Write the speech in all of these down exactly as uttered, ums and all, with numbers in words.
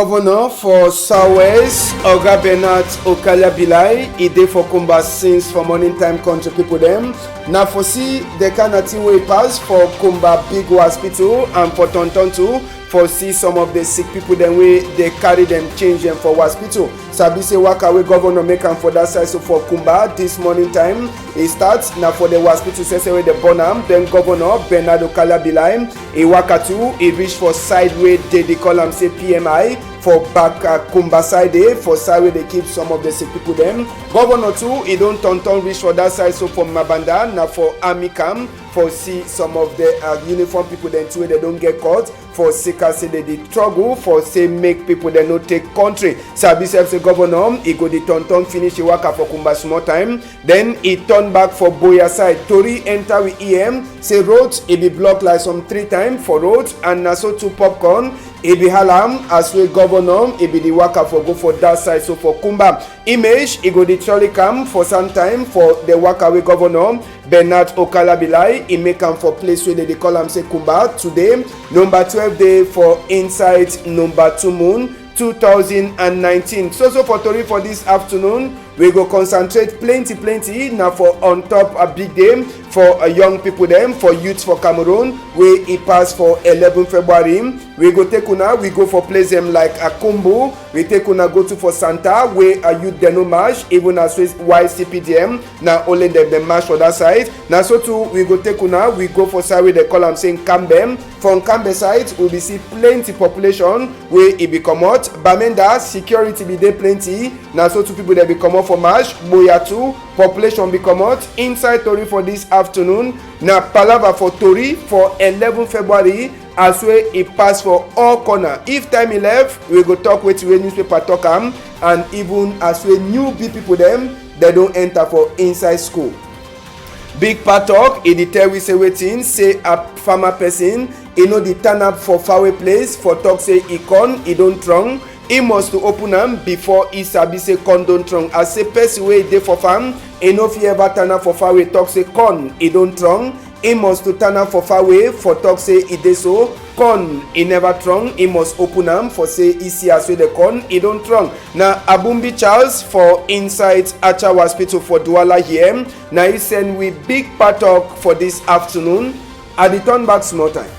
Governor for Southwest, Oga Bernard Okalia Bilai, e dey for Kumba since for morning time, country people dem. Na for see the kind of thing wey e pass for Kumba big hospital and for Tonton too, for see some of the sick people dem wey dey carry dem change dem for hospital. Sabi say waka wey governor make am for that side so for Kumba this morning time, e start na for the hospital sese wey dey born am. Then governor Bernard Okalia Bilai, e waka too, e reach for side wey dey dey call am say P M I for back, uh, Kumba side dey for side wey dey keep some of the sick people dem. Governor too, e don turn turn reach for that side so for Mabanda, na for army camp for see some of the, uh, uniform people dem too wey dey don get caught for sake say dey dey struggle for say make people dem no take country. Sabi sef say governor, e go dey turn turn finish e waka for Kumba small time. Then e turn back for Boya side. Tori enter we ear say road e be block like some three time for road, and na so too popcorn e be hala am as wey governor e be the waka for go for that side so for Kumba. Image e go dey surely come for some time for the waka wey governor Bernard Okalia Bilai e make am for place wey dey dey call am say Kumba today, number twelve day for inside number two moon two thousand and nineteen. So so for tori for this afternoon, we go concentrate plenty plenty na for on top a big day for, uh, young people dem, for youths for Cameroon wey e pass for eleven February. We go take una, we go for place dem like Akumbu, we take una go to for Santa wey, uh, youth dem no march, even as wey Y C P D M na only dem dem march for that side. Na so too we go take una, we go for side wey dey call am say Nkambe. For Nkambe side, we be see plenty population wey e be comot. Bamenda, security be dey plenty. Na so too people dem be comot for march. Boya too, population be comot. Inside tori for this afternoon, na palava for tori for eleven February, as wey e pass for all corner. If time e left, we go talk wetin wey newspaper talk am, and even as wey new big people dem, dem don enter for inside school. Big Pa talk, e dey tell we say wetin, say a farmer person, e no dey turn up for faraway place for talk say e corn e don strong. E must to open am before e sabi say corn don strong. As say person wey dey for farm, e no fit ever turn up for faraway talk say corn e don strong. E must to turn up for faraway for talk say e dey so. Corn e never strong, e must open am for say e see as wey the corn e don strong. Na Abumbi Charles for inside Acha Hospital for Douala here. Na e send we Big Pa talk for this afternoon. I dey turn back small time.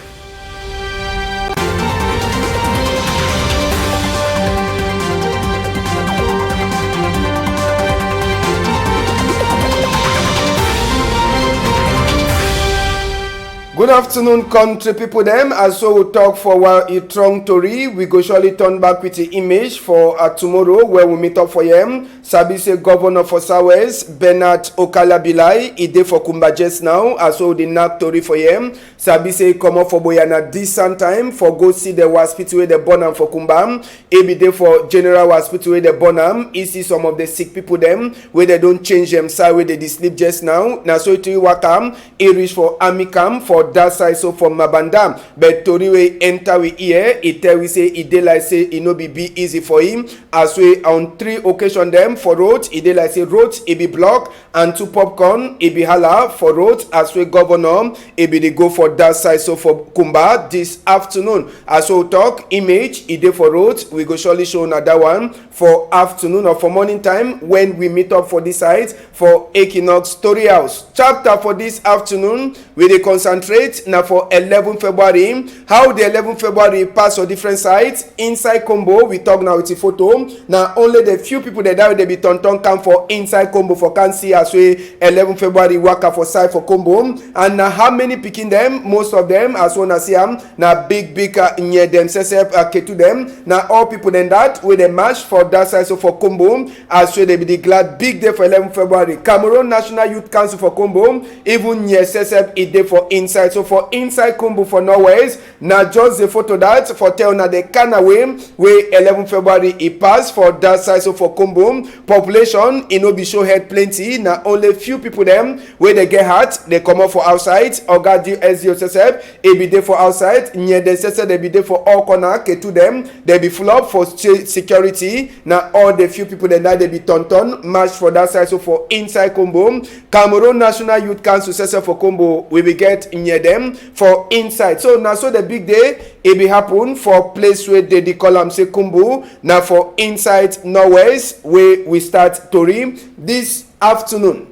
Good afternoon, country people dem. As so we talk for wa e strong tori, we go surely turn back with the image for, uh, tomorrow where we meet up for here. Sabi say governor for Southwest, Bernard Okalia Bilai, e dey for Kumba just now. As so we dey knack tori for here. Sabi say e comot for Boya na this same time for go see the hospital wey dey born am for Kumba. E be dey for general hospital wey dey born am. E see some of the sick people dem wey dey don change dem side wey dey dey sleep just now. Na so e take waka am. E reach for army camp for that side so for Mabanda. But tori wey enter we ear, e tell we say e dey like say e no be be easy for him. As wey on three occasion dem for road, e dey like say road e be block, and two popcorn e be hala for road as wey governor e be dey go for that side so for Kumba this afternoon. As we talk, image e dey for road, we go surely show una that one for afternoon or for morning time when we meet up for this side for Equinox Story House. Chapter for this afternoon, we dey concentrate na for eleven February. How the eleven February pass for different sides. Inside Kombo, we talk now with the photo. Na only the few people that die, they be turn turn come for inside Kombo for can see as wey eleven February waka for side for Kombo. And na how many pikin dem, most of them, as una see am, na big, big, uh, nye dem, sesep, uh, ketu dem. Na all people dem that wey dey march for that side so for Kombo. As wey dey be the glad big day for eleven February. Cameroon National Youth Council for Kombo, even nye sesep e dey for inside. So for inside Kombo for Northwest, na just the photo that for tell una the kind of way wey eleven February e pass for that side so for Kombo. Population e no be show head plenty, na only few people dem wey dey get heart dey comot for outside. Oga D S D O sesep e be dey for outside. Nye dem sesep dey be dey for all corner. Ketu dem dey be full up for se-, security. Na all the few people dem that dey be turn turn march for that side so for inside Kombo. Cameroon National Youth Council sesep for Kombo, we be get nye dem for inside. So na so the big day E be happen for place wey dey dey call am say Kumbu, na for inside Norwest wey we start tori this afternoon.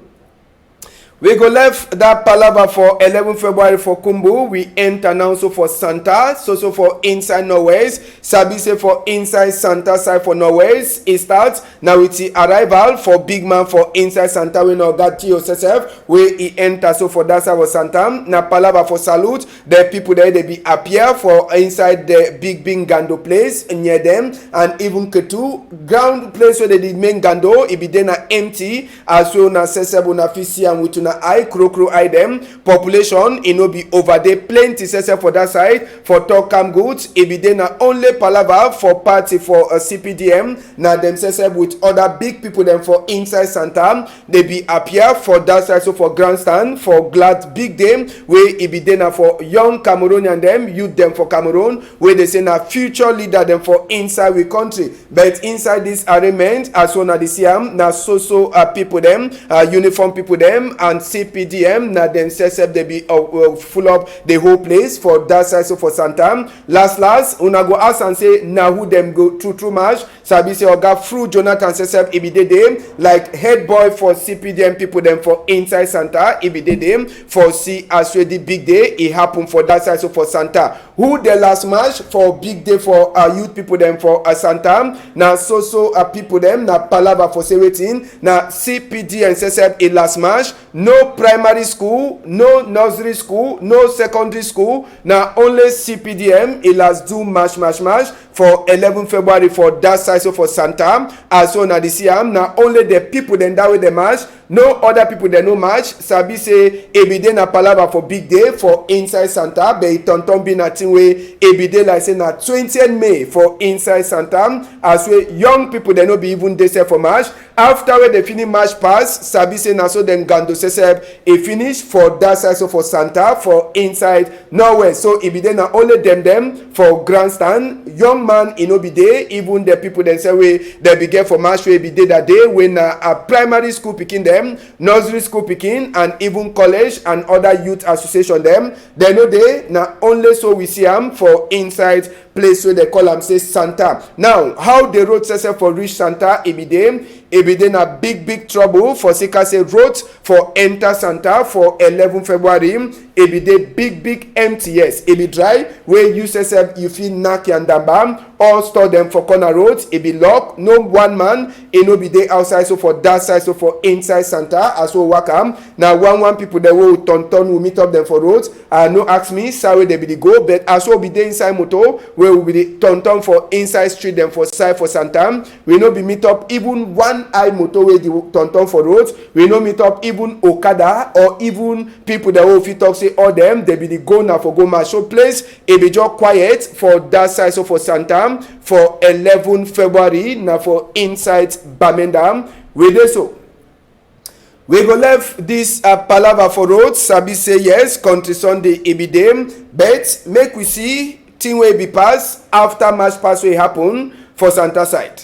We go left that palava for eleven February for Kumbu. We enter now so for Santa, so so for inside Norwest. Sabi say for inside Santa side for Norwest, e start na with the arrival for big man for inside Santa wey na Oga T O S S F wey e enter so for that side for Santa. Na palava for salute the people there dey be appear for inside the big big Ngando place near them and even Ketu ground place where they did main Ngando, e be dey na empty. As wey una sef sef una fit see am with una eye, krokro eye dem. Population, e no be over dey plenty sef sef for that side. For talk am good, e be dey na only palava for party for, uh, C P D M. Na dem sef sef with other big people dem for inside Santa. Dey be appear for that side, so for grandstand, for glad big day, wey e be dey na for young Cameroonian dem, youth dem for Cameroon, wey dey say na future leader dem for inside we country. But inside this arrangement, as una dey see am, na so so, uh, people dem, uh, uniform people dem, and C P D M, na dem sef sef dey be, uh, uh, full up the whole place for that side, so for Santa. Last last, una go ask am say na who dem go true true match. Sabi say Oga Fru Jonathan sef sef e be dey dey like head boy for C P D M people dem for inside Santa. E be dey dey for see as wey the big day e happen for that side, so for Santa. Who the last match for big day for our youth people dem for, uh, Santa? Na so so, uh, people dem na palava for say wetin na C P D M sef sef e last match. No primary school, no nursery school, no secondary school. Na only C P D M e last do match match match for eleven February for that side, so for Santa. As wey una dey see am, na only the people dem that wey dey match. No other people dem no match. Sabi say e be dey na palava for big day for inside Santa, but e turn turn be na thing wey e be dey like say na twentieth May for inside Santa. As wey young people dem no be even dey sef for match. After wey dey finish match pass, sabi say na so dem Ngando sef sef e finish for that side, so for Santa for inside Norwest. So e be dey na only dem dem for grandstand. Young man e no be dey, even the people dem sef wey dem be get for match wey e be dey that day, wey na, uh, primary school pikin dem, nursery school pikin, and even college and other youth association dem. Dem no dey, na only so we see am for inside place wey dem call am say Santa. Now, how the road sef sef for reach Santa e be dey? E be dey na big big trouble for sake say road for enter Santa for eleven February e be dey big big empty. Yes, e be dry, wey you sef sef you fit knack yandamba. All store dem for corner road e be lock. No one man e no be dey outside, so for that side, so for inside Santa. As wey we waka, na one one people dem wey we turn turn we meet up dem for road. Uh, no ask me side wey dem be dey go, but as wey we be dey inside motor, wey we be dey turn turn for inside street dem for side for Santa, we no be meet up even one eye motor wey dey turn turn for road. We no meet up even okada or even people dem wey we fit talk say all dem dey be dey go na for go match. So place e be just quiet for that side, so for Santa for eleven February na for inside Bamenda we dey so. We go left this, uh, palava for road. Sabi say yes, country Sunday e be dey, but make we see thing wey be pass after match pass wey happen for Santa side.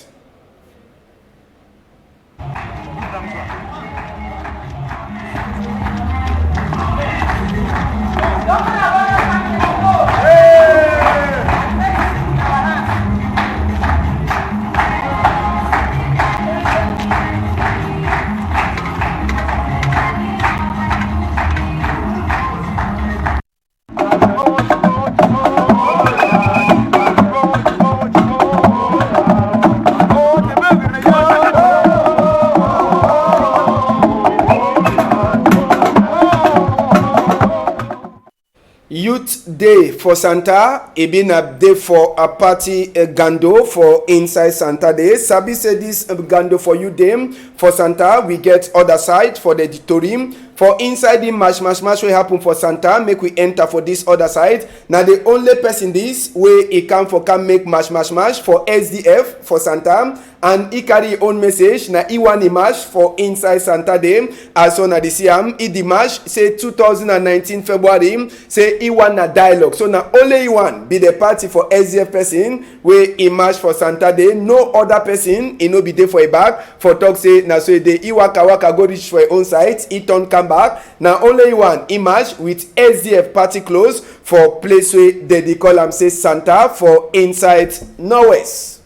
Youth Day for Santa, e be na day for a party, eh, Ngando for inside Santa Day. Sabi say this, eh, Ngando for Youth Day for Santa, we get other side for the tori. For inside the match, match, match wey happen for Santa, make we enter for this other side. Na the only person this wey e come for come make match, match, match for S D F for Santa. And e carry e own message, na e wan e match for inside Santa Day. As una dey see am, e dey match, say two thousand and nineteen February, say e wan na dialogue. So na only e wan be the party for S D F person wey e match for Santa Day. No other person, e no be dey for e back for talk say na so e dey. E waka waka go reach for e own side, e turn come back, na only one image with S D F party clothes for place wey dem dey call am say Santa for inside Norwest.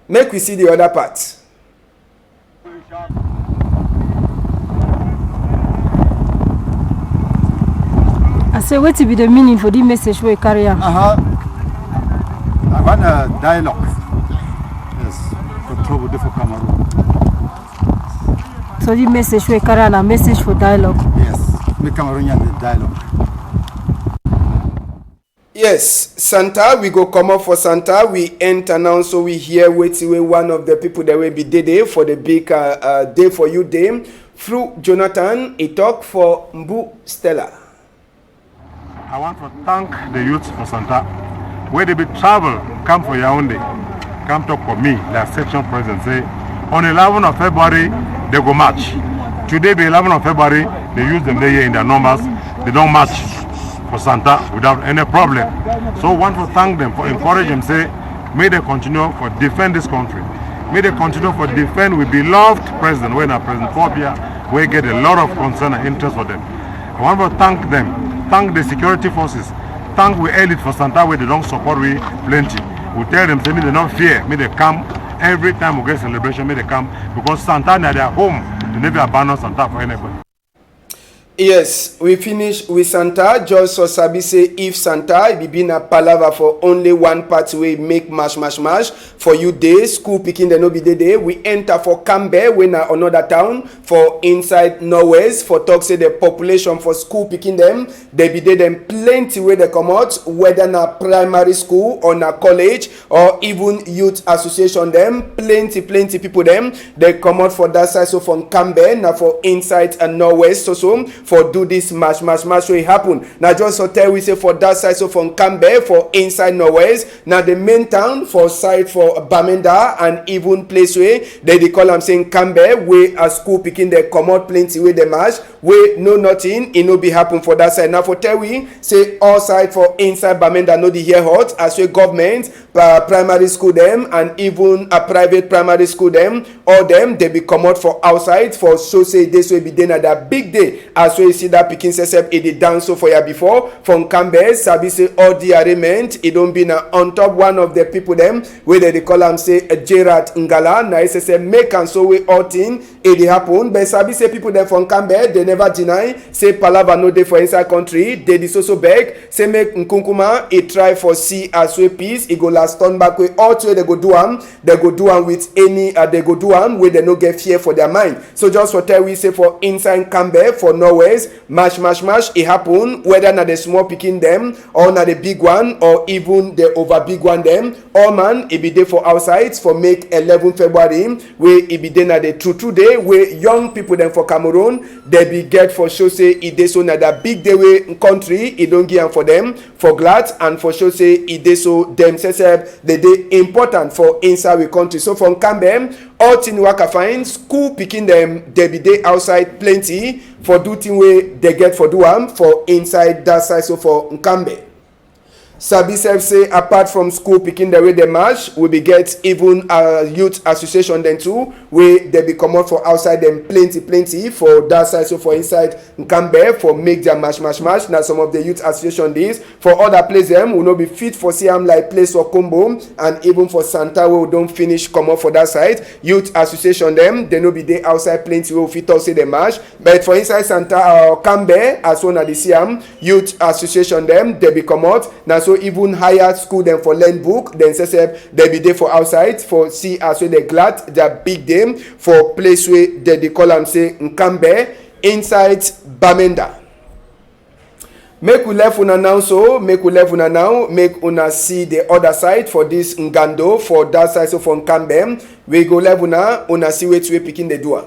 Make we see the other part. I say, wetin be the meaning for the message wey you carry am? Uh-huh. I want a dialogue. Yes, for trouble dey for Cameroon. So the message wey you carry am na message for dialogue. Yes, make Cameroonians dey dialogue. Yes, Santa, we go comot for Santa, we enter now, so we hear wetin wey one of the people dem wey be dey dey for the big, uh, uh, day for you day. Fru Jonathan, e talk for Mbu Stella. I want to thank the youth for Santa, wey dey be travel come for Yaoundé, come talk for me, the section president, say on eleven of February, dem go march. Today be eleven of February, the youth dem dey here in their numbers, dem don march for Santa without any problem. So, want to thank them for encourage them, say, make dem continue for defend this country. Make dem continue for defend we beloved president, wey na President Paul Biya, wey get a lot of concern and interest for them. I want to thank them, thank the security forces, thank we elite for Santa, wey dem don support we plenty. We tell them say make dem no fear, make dem come. Every time we get celebration, make dem come, because Santa na their home. Dem never abandon Santa for anybody. Yes, we finish with Santa. Just for sabi say if Santa e be be na palava for only one party wey make mash, mash, mash for you dey, school pikin dem no be dey dey. We enter for Cambe, wey na another town for inside Norwest, for talk say the population for school pikin dem, dem be dey dem plenty wey dem comot, whether na primary school or na college or even youth association dem, plenty, plenty people dem, dem comot for that side. So for Nkambe, na for inside, uh, Norwest, so, so, for do this mash, mash, mash wey happen. Na just for tell we say for that side, so for Nkambe, for inside Norwest, na the main town for side for Bamenda and even place wey dem dey call am say Nkambe, wey as school pikin dem comot plenty wey dem mash, wey no nothing, e no be happen for that side. Na for tell we say all side for inside Bamenda no dey hear hot, as wey government, uh, primary school dem and even a private primary school dem, all dem, dem be comot for outside for show say this wey be dey na their big day. As wey you see that pikin sef sef, e dey dance so for ya before for Nkambe, sabi say all the arrangement, e don be na on top one of the people dem wey dem dey call am say, uh, Gerard Ngala, na e sef sef make am so wey all thing e dey happen. But sabi say people dem for Nkambe, dem never deny say palava no dey for inside country. Dem dey so so beg say make Nkunkuma e try for see as wey peace e go last turn back, wey all thing wey dem go do am, dem go do am with any, uh, dem go do am wey dem no get fear for their mind. So just for tell we say for inside Nkambe for Norwest, mash, mash, mash e happen, whether na the small pikin dem or na the big one or even the over big one dem. All man e be dey for outside for make eleven February, wey e be dey na the true true day wey young people dem for Cameroon dem be get for show say e dey so na their big day wey country e don give am for dem for glad and for show say e dey so dem sef sef dem dey important for inside we country. So for Nkambe, all thing waka fine, school pikin dem dem be dey outside plenty for do thing wey dem get for do am for inside that side so for Nkambe. Sabi sef say apart from school pikin dem wey dem mash, we be get even, uh, youth association dem too, wey dem be comot for outside dem plenty plenty for that side. So for inside Nkambe for make their mash, mash, mash, na some of the youth association this. For other place dem, we no be fit for see am like place for Kombo and even for Santa wey we don finish comot for that side. Youth association dem, dem no be dey outside plenty wey we fit talk say dem mash. But for inside Santa, uh, Nkambe, as una dey see am, youth association dem, dem be comot. Na so even higher school dem for learn book, dem sef sef, dem be dey for outside for see as wey dem glad their big day for place wey dem dey call am say Nkambe, inside Bamenda. Make we left una now, so make we left una now, make una see the other side for this Ngando, for that side so for Nkambe. We go left una, una see wetin wey pikin dey do am.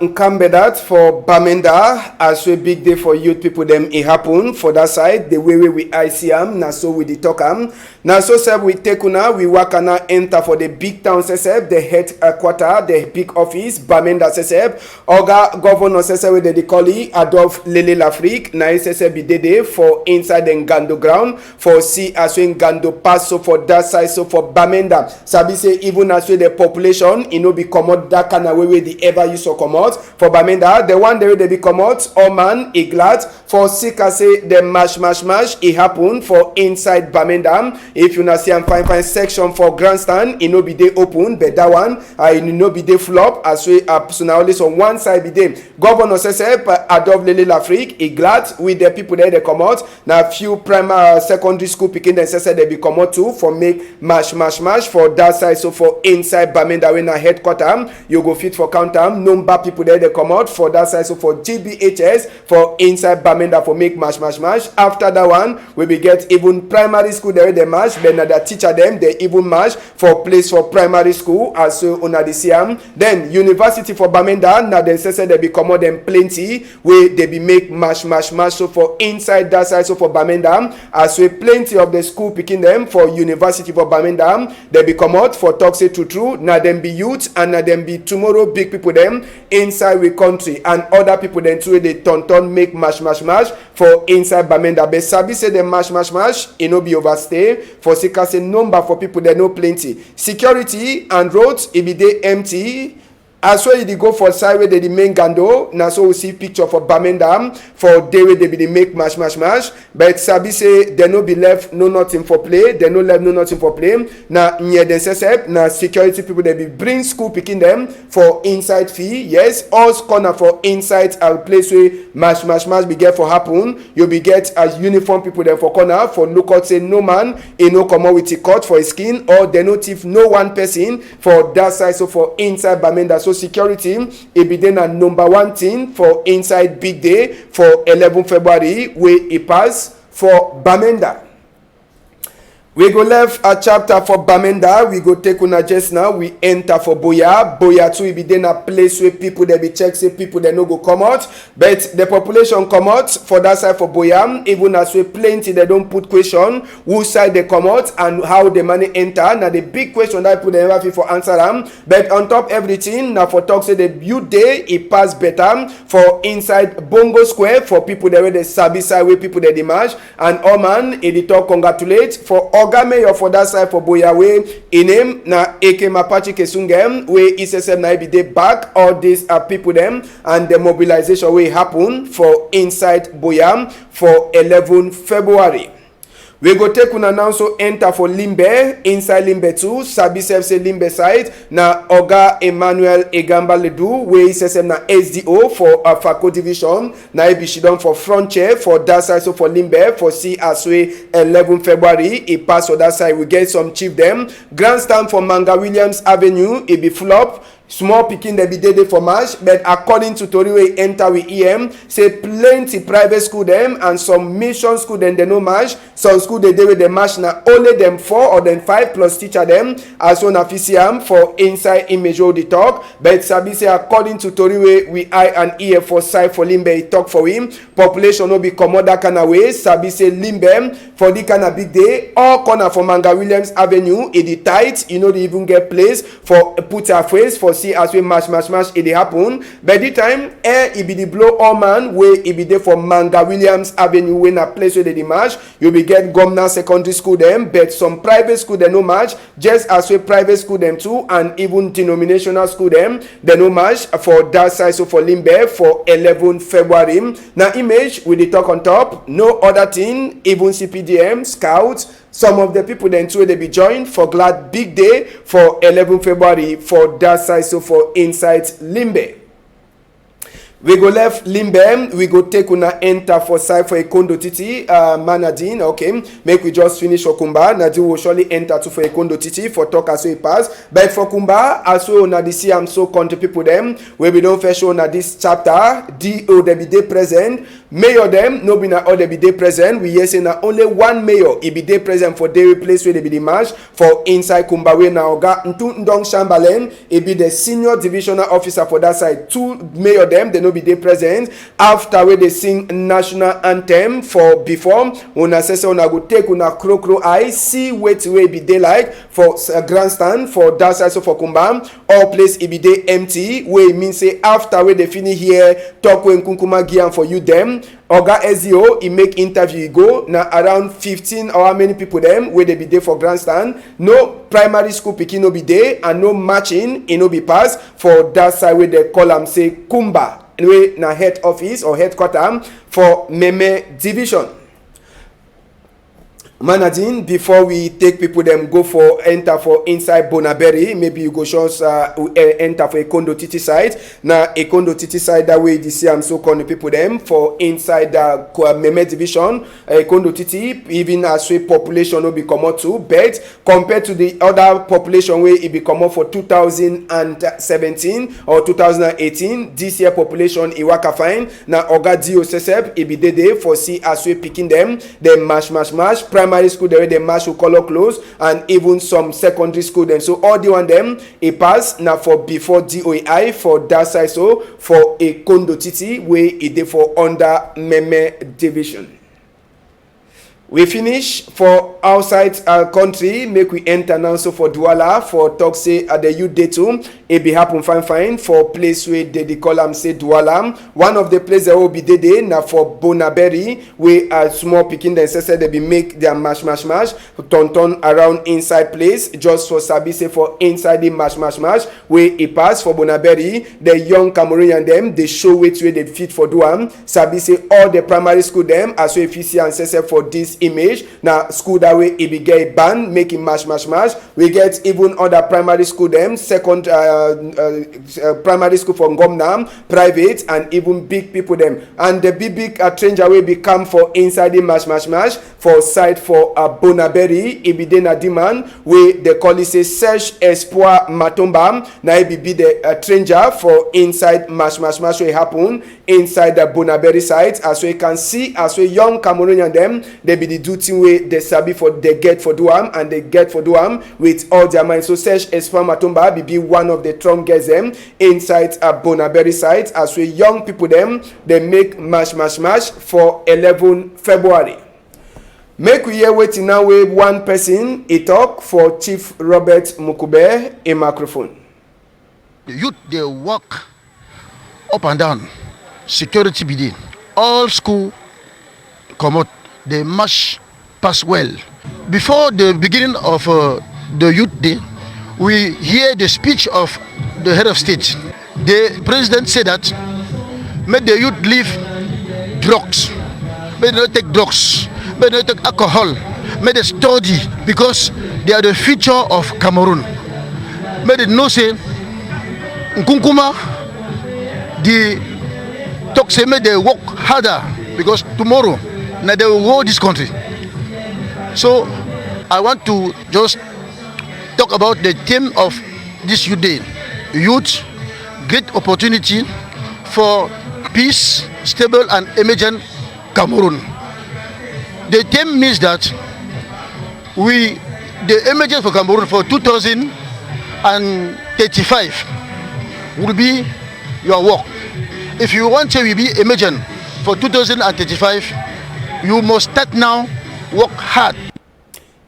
Nkambe that for Bamenda, as wey big day for youth people dem e happen for that side. The way wey we eye see am, na so we dey talk am. Na so sef we take una, we waka na enter for the big town sef sef, the headquarter, the big office, Bamenda sef sef. Oga governor sef sef wey dem dey call yi Adolphe Lele Lafrique, na yi sef sef be dey dey for inside the Ngando ground for see as wey Ngando pass so for that side so for Bamenda. Sabi say even as wey the population e no be comot that kind of way wey dey ever use for comot for Bamenda. The one day wey dey be comot, all man e glad for sika say the mash mash mash e happen for inside Bamenda. If una see am fine fine, section for grandstand e no be dey open, but that one, uh, e no be dey flop as wey, uh, so na only some one side be dey. Governor sef sef, uh, Adolphe Lele Lafrique e glad with the people dem dey comot. Na few primary, uh, secondary school pikin dem sef sef dey be comot too for make mash mash mash for that side so for inside Bamenda wey na headquarter. You go fit for count am, number people dem dey comot for that side so for G B H S for inside Bamenda for make mash mash mash. After that one, we be get even primary school dem wey dey mash, but na their teacher dem dey even mash for place for primary school as so una dey see am. Then university for Bamenda, na dem sef sef dey be comot dem plenty wey dey be make mash mash mash so for inside that side so for Bamenda, as wey plenty of the school pikin dem for university for Bamenda dey be comot for talk say true true na dem be youth and na dem be tomorrow big people dem inside we country, and other people dem too wey dey turn turn make mash mash mash for inside Bamenda. But sabi say the mash mash mash e no be overstay for sika say number for people dem no plenty. Security and roads e be dey empty. As wey e dey go for side wey dey the main Ngando, na so we see picture for Bamenda for day wey dey be dey make mash mash mash. But sabi say dem no be left no nothing for play, dem no left no nothing for play. Na near dem sef sef, na security people dem be bring school pikin dem for inside field. Yes, all corner for inside a place wey mash mash mash be get for happen. You be get as uniform people dem for corner for look out say no man e no comot with e cut for e skin, or dem no thief no one person for that side so for inside Bamenda. So security e be dey na number one thing for inside big day for eleven February wey e pass for Bamenda. We go left a chapter for Bamenda, we go take una just now, we enter for Boya. Boya too e be dey na place wey people dem be check say people dem no go comot, but the population comot for that side for Boya. Even as wey plenty dem don put question who side dey comot and how the money enter. Na the big question that people dem never fit for answer am. But on top everything, na for talk say the youth day e pass better for inside Bongo Square for people dem wey dey sabi side wey people dem dey mash. And all man e dey talk congratulate for Oga Mayor for that side for Boya wey e name na Eke Mapachi Kesungem, wey e sef sef na e be dey back all these, uh, people dem and the mobilization wey happen for inside Boya for eleven February. We go take una now so enter for Limbe. Inside Limbe too, sabi sef say Limbe side na Oga Emmanuel Egamba Ledu, wey e sef sef na S D O for Afako Division. Na e be sidon for front chair for that side so for Limbe for see as wey eleven February e pass for that side. We get some chief dem. Grandstand for Manga Williams Avenue e be flop. Small pikin dem be dey dey for mash, but according to tori wey enter we ear say plenty private school dem and some mission school dem dey no mash. Some school dey dey wey dem mash na only dem four or dem five plus teacher dem, as una fit see am for inside image wey we dey talk. But sabi say according to tori wey we eye and ear for side for Limbe e talk for we, population no be comot that kind of way. Sabi say Limbe for the kind of big day, all corner for Manga Williams Avenue e dey tight, e no dey even get place for put her face for see as wey mash mash mash e dey happen. But the time air e be dey blow all man wey e be dey for Manga Williams Avenue wey na place wey dey dey mash. You be get Gomna secondary school dem, but some private school dem no mash. Just as wey private school dem too and even denominational school dem, dem no mash for that side so for Limbe for eleven February. Na image we dey talk on top, no other thing. Even C P D M, scouts, some of the people dem too wey dey be join for glad big day for eleven February for that side so for inside Limbe. We go left Limbe, we go take una enter for side for Ekondo Titi, uh, Manadin, okay. Make we just finish for Kumba, na di we surely enter to for Ekondo Titi for talk as we pass. But for Kumba, as we una di see am so, country people dem, we be don first show una this chapter, D O dem be dey present, mayor dem, no be na all dem be dey present. We hear say na only one mayor e be dey present for the place wey dem be dey march for inside Kumba, wey na Oga Ntu Ndong Shambalen, e be the senior divisional officer for that side. Two mayor dem, dem no be dey present. After wey dem sing national anthem for before, una say say una go take una kro kro eye see wetin wey e be dey like for, uh, grandstand for that side so for Kumba. All place e be dey empty, wey e mean say after wey dem finish hear talk wey Nkunkuma give am for youth dem, Oga S D O, e make interview, e go, na around fifteen or how many people dem wey dem be dey for grandstand. No primary school pikin no be dey, and no matching, e no be pass for that side wey dem call am say Kumba, wey na head office or headquarter for Meme Division. Manadin, before we take people dem go for enter for inside Bonaberi, maybe you go show us, uh, we, eh, enter for Ekondo Titi side. Na Ekondo Titi side that way you see am so, country people dem, for inside the Kwa-, Meme Division. Eh, Ekondo Titi, even as we population no be comot too, but compared to the other population wey e be comot for two thousand and seventeen or two thousand and eighteen, this year population e waka fine. Na Oga D O sesep e be dey dey for see as we pikin dem, dem mash, mash, mash. Primary school dem wey dem mash with color clothes, and even some secondary school dem. So all the one dem e pass na for before D O E I for that side. So for Ekondo Titi wey e dey for under Meme Division. We finish for outside our country, make we enter now so for Douala for talk say, uh, the youth day too. E be happen fine fine for place wey dem dey call am say Douala. One of the place that will be dey dey na for Bonaberi, wey, uh, small pikin dem say say dem be make their mash, mash, mash, turn, turn around inside place, just for sabi say for inside the mash, mash, mash wey e pass for Bonaberi, the young Cameroonian dem dey show wetin wey dem fit for do am. Sabi say all the primary school dem, as we fit see am say say for this image, na school that way e be get ban, make e mash, mash, mash. We get even other primary school dem, second, uh, uh, uh, primary school for Ngomna, private, and even big people dem. And the big, big, uh, stranger wey be come for inside the mash, mash, mash for side for, uh, Bonaberi, e be dey na the man wey dem call it say Serge Espoir Matomba. Na e be, be the, uh, stranger for inside mash, mash, mash wey happen inside the Bonaberi side. As we can see, as we young Cameroonian dem, dem be the do thing wey dem sabi for, dem get for do am, and dem get for do am with all their mind. So Serge Espoir Matomba be, be one of the strongest dem inside, uh, Bonaberi side. As we young people dem, dem make mash, mash, mash for eleven February. Make we hear wetin now wey one person e talk for Chief Robert Mukube e microphone. The youth dey walk up and down. Security be dey. All school comot. Dey mash pass well. Before the beginning of, uh, the youth day, we hear the speech of the head of state. The president said that make the youth leave drugs, make dem no take drugs, make dem no take alcohol, make dem study, because they are the future of Cameroon. Make dem know say Nkunkuma, the talk say make dem work harder, because tomorrow na dem go rule this country. So I want to just talk about the theme of this youth day. Youth, great opportunity for peace, stable and emergent Cameroon. The theme means that we, the emergence for Cameroon for two thousand and thirty-five will be your work. If you want to be emergent for two thousand and thirty-five, you must start now, work hard.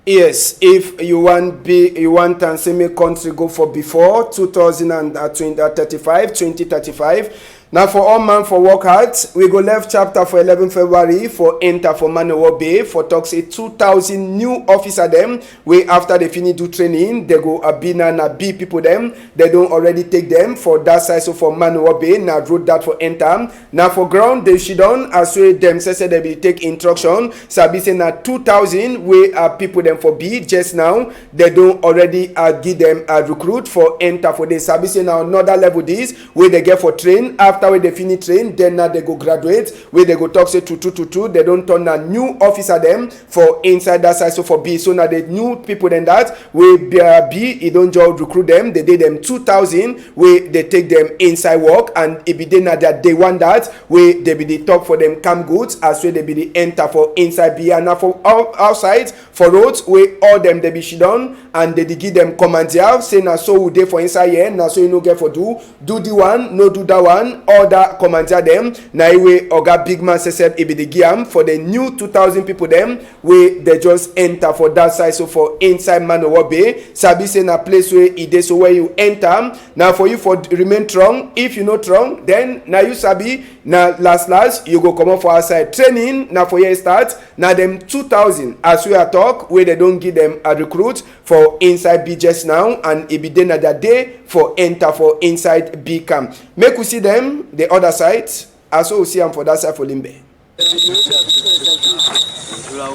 Yes, if you want be, you want am say make country go for before two thousand and twenty, uh, thirty-five, twenty thirty-five. Now for all man for work hard, we go left chapter for eleven February for enter for Manewo Bay for talk say two thousand new officer dem wey after dem finish do training, dem go, uh, be na, na big people dem. Dem don already take dem for that side. So for Manewo Bay, na road that for enter. Na for ground dem sidon, as wey dem say say dem be take instruction. Sabi say na two thousand wey, uh, people dem for be just now. Dem don already, uh, give dem, uh, recruit for enter for dey. Sabi say na another level this wey dem get for train after after wey dem finish train, then na dem go graduate, wey dem go talk say true true true true, dem don turn na new officer dem for inside that side so for B. So na the new people dem that wey be, uh, B, e don just recruit dem. Dem dey dem two thousand wey dem take dem inside work, and e be dey na their day one that wey dem be dey talk for dem camp goods as wey dem be dey enter for inside B. And na for out-, outside for roads wey all dem dey be shidon and dem dey give dem commandia, say na so we dey for inside here, na so you no get for do, do the one, no do that one, all that commandia dem, na e wey Oga Big Man sef sef e be dey give am for the new two thousand people dem wey dem just enter for that side so for inside Manowo Bay. Sabi say na place wey e dey so where you enter, na for you for d-, remain strong. If you no strong, then na you sabi, na last last you go comot for outside. Training na for here e start. Na dem two thousand, as we are talk, wey dem don give dem a recruit for inside B just now, and e be dey na their day for enter for inside B camp. Make we see dem the other side, as we see am for that side for Limbe.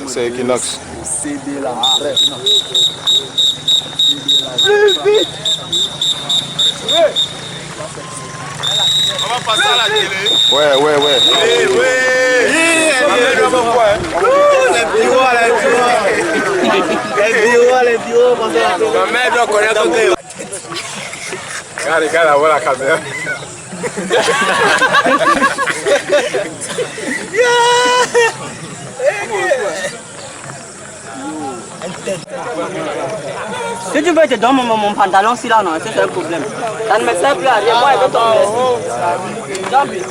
C'est Equinox. Plus vite. Ouais, ouais, ouais. Regarde, regarde, voilà la caméra. Si tu veux, je te donne mon, mon pantalon si là, non, c'est un problème. Ça ne me sert plus à rien, moi, je veux ton veste. Tant pis.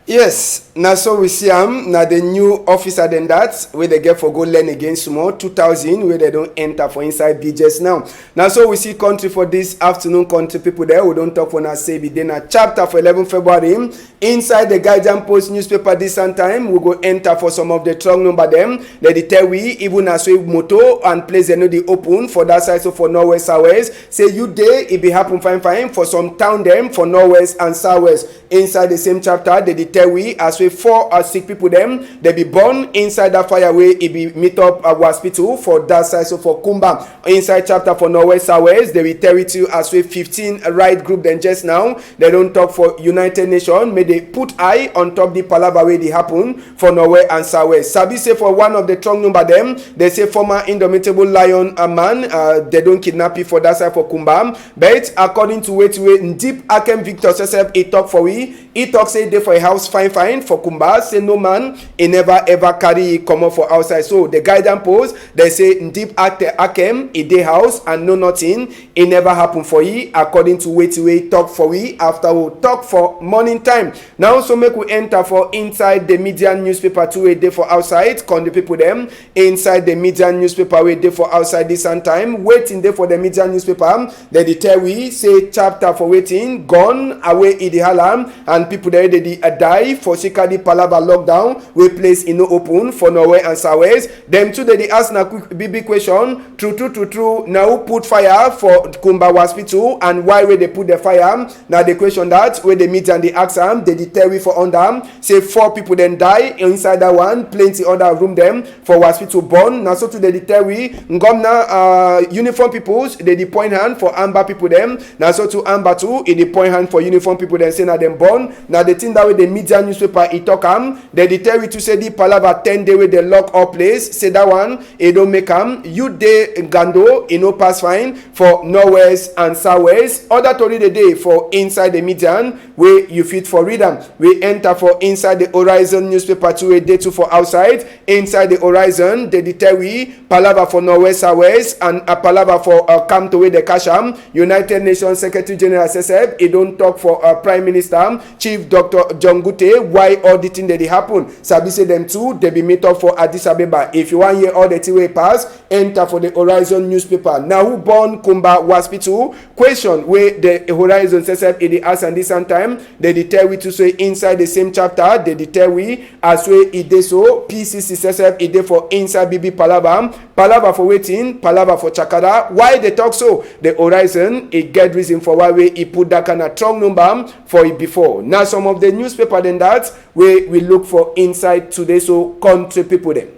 Yes, na so we see am. Na the new officer dem that wey dem get for go learn again small, two thousand wey dem don enter for inside B just now. Na so we see country for this afternoon, country people dem. We don talk for una say be dey na chapter for eleven February. Inside the Guardian Post newspaper this same time, we go enter for some of the strong number dem. Dem dey tell we, even as we motor and place dem no dey open for that side, so for Northwest, Southwest, say you dey, e be happen fine fine for some town dem for Northwest and Southwest. Inside the same chapter, dem dey tell we as we four, uh, sick people dem, dem be born inside that fire wey e be meet up, uh, hospital for that side, so for Kumba. Inside chapter for Northwest, Southwest, dem be tell we too as we fifteen right group dem just now. Dem don talk for United Nations, make dem put eye on top the palava wey dey happen for Northwest and Southwest. Sabi say for one of the strong number dem, dem say former Indomitable Lion, uh, man, uh, dem don kidnap yi for that side for Kumba. But according to wetin wey Ndip Akem Victor sef sef e talk for we, e talk say e dey for yi house fine fine for Kumba, say no man e never ever carry yi comot for outside. So the Guardian Post, dem say Ndip Ate-, Akem e dey house and no nothing e never happen for yi, according to wetin wey e talk for we after we talk for morning time. Now so make we enter for inside the Median newspaper too wey dey for outside, country people dem. Inside the Median newspaper wey dey for outside this same time, wetin dey for the Median newspaper, dem dey tell we say chapter for wetin gun away e dey holla, and people dem wey dem dey, uh, die for sake of the palava lockdown wey place e no open for Northwest and Southwest. Dem too dem dey ask na quick big big question. True true true true, na who put fire for Kumba hospital and why wey dem put the fire? Na the question that wey the Median dey ask am. Dem dey tell we for under say four people dem die inside that one, plenty other room dem for hospital burn. Na so too dem dey tell we ngomna, uh, uniform people dem dey point hand for Amba people dem. Na so too Amba too e dey point hand for uniform people dem, say na dem burn. Na the thing that wey the Median newspaper e talk am. Dem dey tell we too say the palava ten day wey dem lock all place, say that one e don make am. You dey Gando, e no pass fine for Northwest and Southwest. Other tori dem dey for inside the Median wey you fit for read am. We enter for inside the Horizon newspaper too wey dey too for outside. Inside the Horizon, dem dey tell we palava for Northwest, Southwest, and a palava for, uh, Kamto wey dem catch am. United Nations Secretary General sef sef e don talk for, uh, Prime Minister Chief Doctor John Gute why all the thing dem dey happen. Sabi say dem too dem be meet up for Addis Ababa. If you wan hear all the thing wey pass, enter for the Horizon newspaper. Na who burn Kumba hospital? Question wey the Horizon sef sef e dey ask am this same time. Dem dey tell we too say inside the same chapter, dem dey tell we as wey e dey so, P C C sef sef e dey for inside big big palava. Palava for wetin? Palava for chakada. Why dem talk so? The Horizon e get reason for why wey e put that kind of strong number for e before. Na some of the newspaper dem that wey we look for inside today so, country people dem.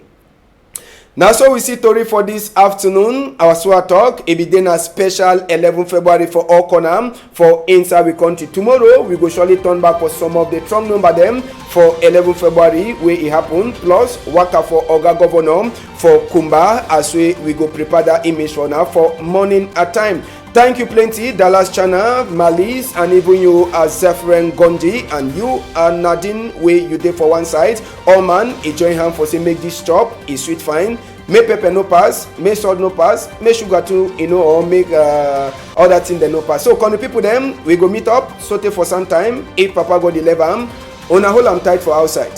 Na so we see tori for this afternoon. Our Sua talk, e be dey na special eleven February for all corner for inside we country. Tomorrow, we go surely turn back for some of the strong number dem for eleven February wey e happen, plus waka for Oga Governor for Kumba, as we, we go prepare that image for now for morning at time. Thank you plenty, Dallas Chana, Malis, and even you, uh, Zephyrin Gondi, and you, uh, Nadine, wey you dey for one side. All man, e join hand for say make this chop, e sweet fine. Make pepper no pass, make salt no pass, make sugar too, you know, or make, uh, other thing dem no pass. So, country people dem, we go meet up, sotey for some time, if Papa God dey level am. Una hold am tight for outside.